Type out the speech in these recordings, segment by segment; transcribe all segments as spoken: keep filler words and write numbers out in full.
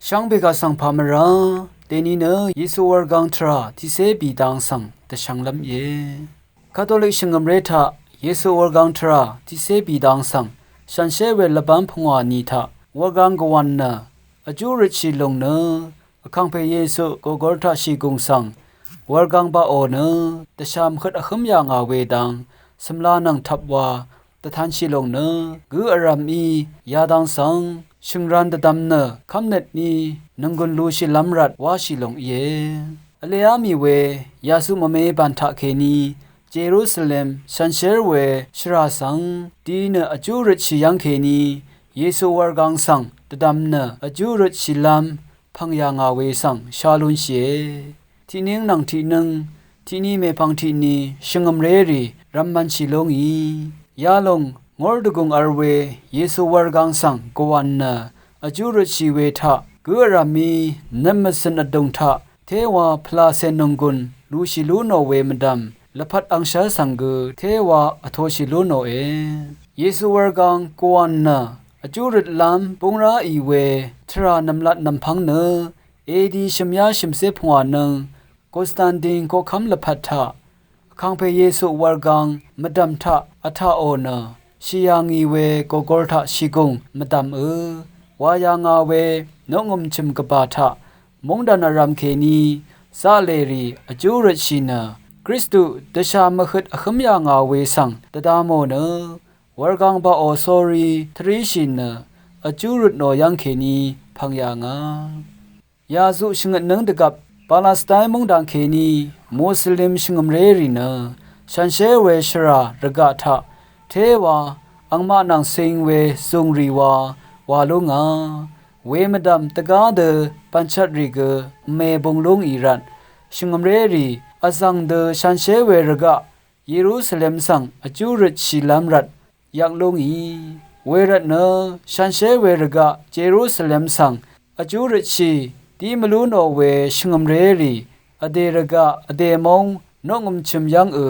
Shvngbe kaq svng pà mvrá, dèní nø Yesu wurgang tvrà tiqcé bìdang svng dvshvnglv́m íe. Katolik shvngø̀mré taq Yesu wurgang tvrà tiqcé bìdang svng shànshér we lvbv́m pungwà ni taq wurgang gvwàn nø vjú røtshì lùng nø Vkàngpè Yesu Gogolta shìgùng svng wurgang baqò nø dvshà mvhøt vhǿm yà ngà we dang cø̀mla nvng tvp wa dvtanshì lùng nø gǿ vrv̀m í yadang svng shø̀ngran dvdvm nø kv́mnøt ní nònggùn lushìlv́m rvt wáshì lùng íe. Vleá mì we yàzuq mvme bàn taqkèní Jerusalem shànshér we shvrà svng di nø vjú røtshì yv́ngkèní Yesu wurgang svng dvdvm nø vjú røtshìlv́m pv̀ng yà ngà we svng sha lunshìe. Tiqnǿng nvng tiqnǿng, tiqni mèpvng tiqni shvngø̀mrérì rvmmv̄nshì lú ngì. Yalòng ngór dvgùng v̄r we Yesu wurgang svng gvwàn nø vjú røtshì we taq gǿ vrv̀m í nøt mvcø̀n vdùng taq téwa pvlàcè nònggùn lushì lú nò we mvdv̀m lvpat angshv́l svng gø téwa vtoshì lú nòe. Yesu wurgang gvwàn nø vjú røtlv́m búng ráì we tvrà nv̀mlat nv̀mpv́ng nø edi shø̀myá shø̀mcé pungwà nøng Konstandin koqkv́m lvpat taq Vkàngpè Yesu wurgang mvdv̀m taq vtaqò nø shì yà ngì we Gogolta shìgùng mvdv̀m ø wa yà ngà we noqngø̀m chø̀m gvbà taq móngdàn vrv̀m kèní zaqlèrì vjú røtshì nø Kristu dvshà mvhøt vhǿm yà ngà we svng dvda mò nø wurgang baqò sórí tvríshì nø vjú røt nò yv́ngkèní pv̀ng yà ngà. Yàzuq shvngøtnǿng dvgvp Palestine móngdàn kèní Muslim shvngø̀mrérì nø shànshér we shvrà rvgaq taq téwa angmaq nvng cing we zùngrì wa wa lú ngà. We mvdv̀m dvgá dø bv̀nchvtrì gø mèbung lú ngì rvt shvngø̀mrérì vzv̀ng dø shànshér we rvgaq Yerusalem svng vjú røtshìlv́m rvt yvk lú ngì. Wervt nø shànshér we rvgaq Yerusalem svng vjú røtshì dí mvlú nò we shvngø̀mrérì vdè rvgaq vdè móng noqngø̀m chø̀m yv́ng ø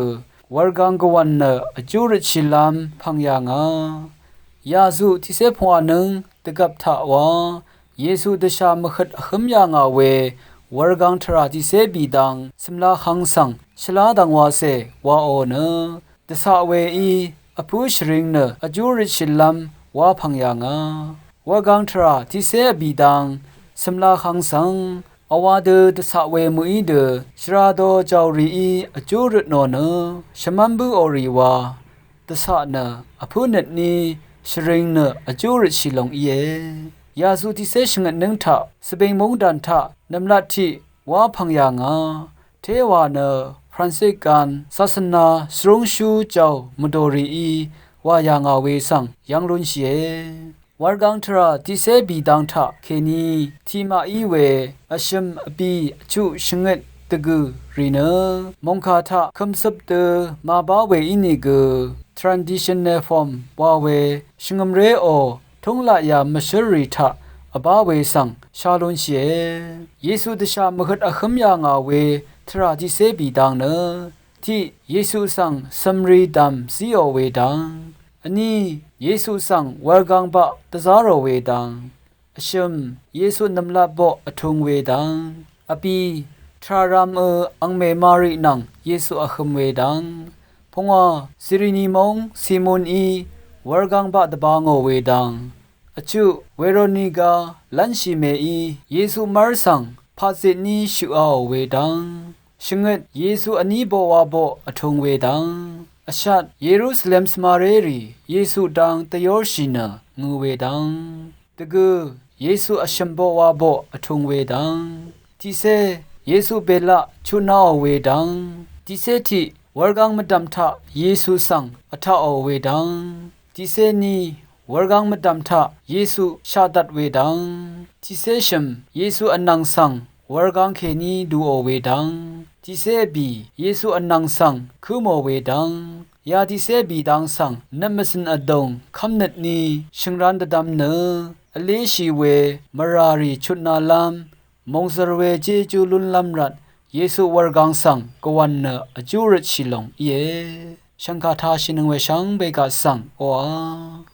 wurgang gvwàn nø vjú røtshìlv́m pv̀ng yà ngà. Yàzuq tiqcé pungwà nøng dvgvp taq wa Yesu dvshà mvhøt vhǿm yà ngà we wurgang tvrà tiqcé bìdang cø̀mla hvng svng shvlá dv̀ng wacè waò nø dvcaq weí vpǿ shvring nø vjú røtshìlv́m wá pv̀ng yà ngà. Wurgang tvrà tiqcé vbìdang cø̀mla hvng svng vwa dø dvcaq we mø̀í dø shvra do jàùrìí vjú røt nò nø shvmv́n bǿò rì wa dvcaq nø vpǿ nøt ní shvring nø vjú røtshì lòng íe. Yàzuq tiqcé shvngøtnǿng taq Svbing móngdàn taq nv̀mlat tiq wá pv̀ng yà ngà. Téwa nø Franciscan sasvna svrúngshú jàù mvdò rìí wà yà ngà we svng yv́ng lúnshìe. Wurgang tvrà tiqcé bìdang taq kèní tiqmaq í we vshø̀m vbì vchuq shvngøt dvgø̀ rì nø mòngkà taq kø̀mcøp dø màbá we ínìgø traditional form wa we shvngø̀mréò túnglaq yà mvshǿlrì taq vbá we svng shá lúnshìe. Yesu dvshà mvhøt vhǿm yà ngà we tvrà tiqcé bìdang nø tiq Yesu svng cø̀mri dv̀m zíò we dang, vní Yesu svng wurgang baq dvzá rò we dang, vshø̀m Yesu nv̀mlat boq vtung we dang, vbì tvrà ram ø angmè Mari nvng Yesu vhøm we dang, pungwà Sirini móng Simon í wurgang baq dvba ngò we dang, vchuq Weroniga lv́nshì mèí Yesu mv́r svng paqzit ní shøqaò we dang, shvngøt Yesu vní boqwa boq vtung we dang, vshat Yerusalem svmarérì Yesu dang dvyórshì nø ngø we dang, dvgø̀ Yesu vshø̀m boqwa boq vtung we dang, tiqcé Yesu bèlaq chutnaò we dang, tiqcé tiq wurgang mvdv̀m taq Yesu svng vtaqò we dang, tiqcé ní wurgang mvdv̀m taq Yesu shaqdvt we dang, tiqcé shø̀m Yesu vnvng svng wurgang kèní duò we dang, tiqcé vbì Yesu vnvng svng kǿ mò we dang, yà tiqcé bìdang svng nøt mvcø̀n vdùng kv́mnøt ní shø̀ngran dvdvm nø vléshì we mvràrì chutnalv́m mòngzø̀r we jejú lúnlv́m rvt Yesu wurgang svng gvwàn nø vjú røtshì lòng íe. Shv̀ngkà tāshìnøng we shvngbe gaq svng oqà